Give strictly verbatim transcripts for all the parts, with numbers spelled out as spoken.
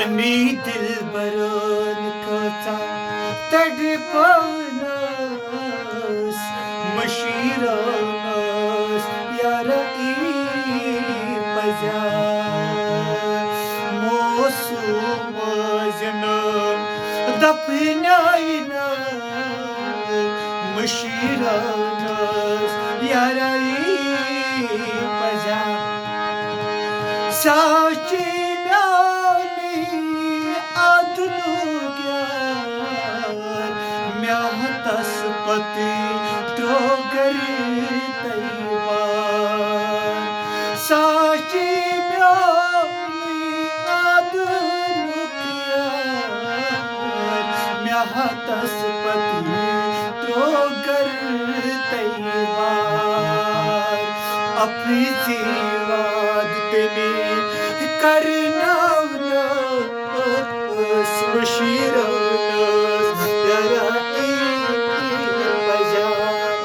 امی دلبرن کۭژاہ تڑپٲونس، مشیرٲونس یارا ای پزیار۔ موسوم زنم دفنٲونس، مشیرٲونس یارا ای پزیار۔ ساچی میانی ادنُک یار، مےٚ ہتس پتی ترٛوو گرِ تیوار۔ ساچی میانی ادنُک یار، مےٚ ہتس پتی ترٛوو گرِ تیوار۔ اپزی وعد تٔمۍ کرناونس، مشیرٲونس یارا ای پزیار۔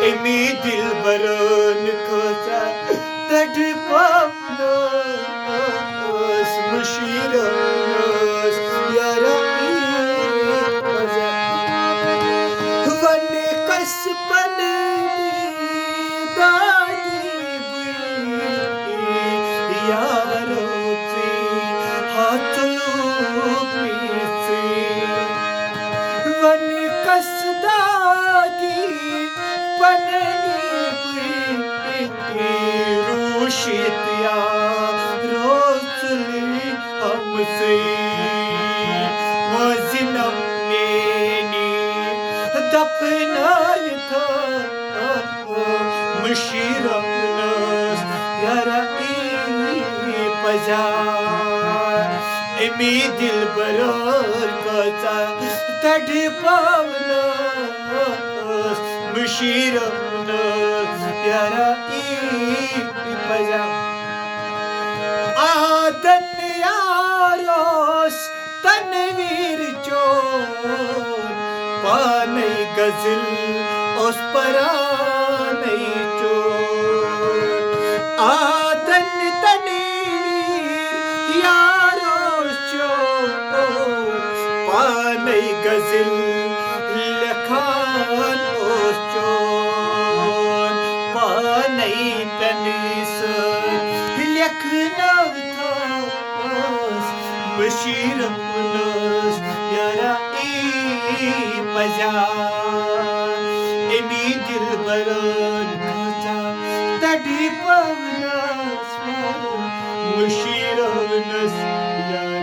امی دلبرن کۭژاہ تڑپٲونس، مشیرٲونس یارا ای پزیار۔ ونہِ کس پننہِ دادی بہٕ یارو ژٕے ہتھ لوٗبۍ ژٕے۔ ونہِ کس دادی پننہِ بہٕ روشت یارو ژٕے آمژٕے۔ مٲنٛزِ نم میٛٲنی دفنٲوِتھ، مشیرٲونس یارا ای پزیار۔ امی دلبرن کۭژاہ تڑپٲونس، مشیرٲونس یارا ای پزیار۔ آدن یار اوس تنویر چون، پانے غزل اوس پرانے چون۔ آدن تنویر یار اوس چون، پانے غزل لیکھان اوس چون۔ پانے پنہٕ سۭتۍ لیکھنٲوتھ اوس، مشیرٲونس یارا ای پزیار۔ امی دلبرن کۭژاہ تڑپٲونس، مشیرٲونس یارا